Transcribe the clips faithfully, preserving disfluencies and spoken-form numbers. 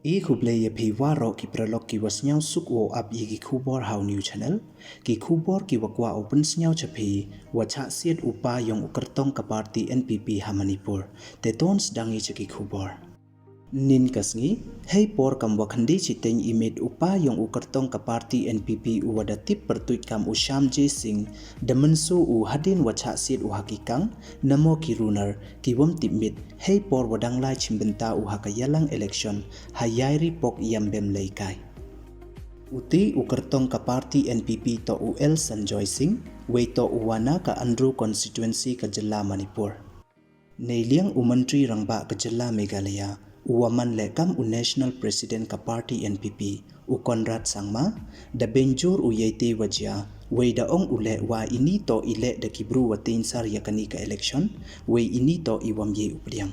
I khublei ya phi waroh ki paralok ki wa sniawsuk wow ap ya ki khubor ha u new channel. Ki khubor ki wa kwah u pynsniaw cha phi, wa chah siat u pa yong u kyrtong ka party N P P ha Manipur. Te ton sdang i cha ki khubor. Nin ka sngi, hei por kam wa khyndai chiteng i miet, u pa yong u kyrtong ka party N P P u wa da tip pyrtuit kam u Shyam Jay Singh, da mynsaw u hadien wa chah siat u ha ki kang, namo ki runner, ki wam tip miet, hei por wa dang lai chimbynta u ha ka yalang election, ha Yairipok Yambem Leikai. Uti u kyrtong ka party N P P toh u L Sanjoy Singh, wei toh u wa na ka Andro constituency ka jylla Manipur. Neiliang u Myntri Rangbah ka jylla Meghalaya, u wa man leh kam u National President ka party N P P, u Conrad Sangma, da bynjur u yaite wa jia, wei da ong u leh wa ini toh i leh da ki bru wa tieñsar ya kani ka election, wei ini toh i wam ye u pdiang.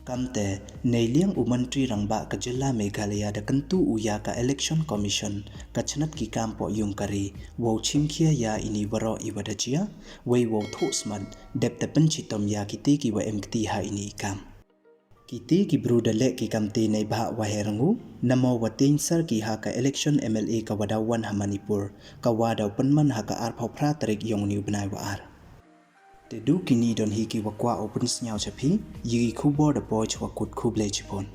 Kamte, neiliang u Myntri Rangbah ka jylla Meghalaya da kyntu u ya ka Election Commission, ka chnat ki kam poh yung ka ri, wow chimkhia ya ini waroh i wa da jia, wei wow thoh smat, dep te pynchitom ya kiti ki wa em kti ha ini i kam. Kiti ki bru da leh ki kamte neibhah wa her ngu, namo wa tieñsar ki ha ka election M L A ka wa daw wan ha Manipur, ka wa daw pynman ha ka arphaw phra tarik yong u ni u bnai wa ar. Te du kini don hi ki wa kwah u pynsniaw cha phi, ya ki khubor da poi cha wa kut, khublei chibun.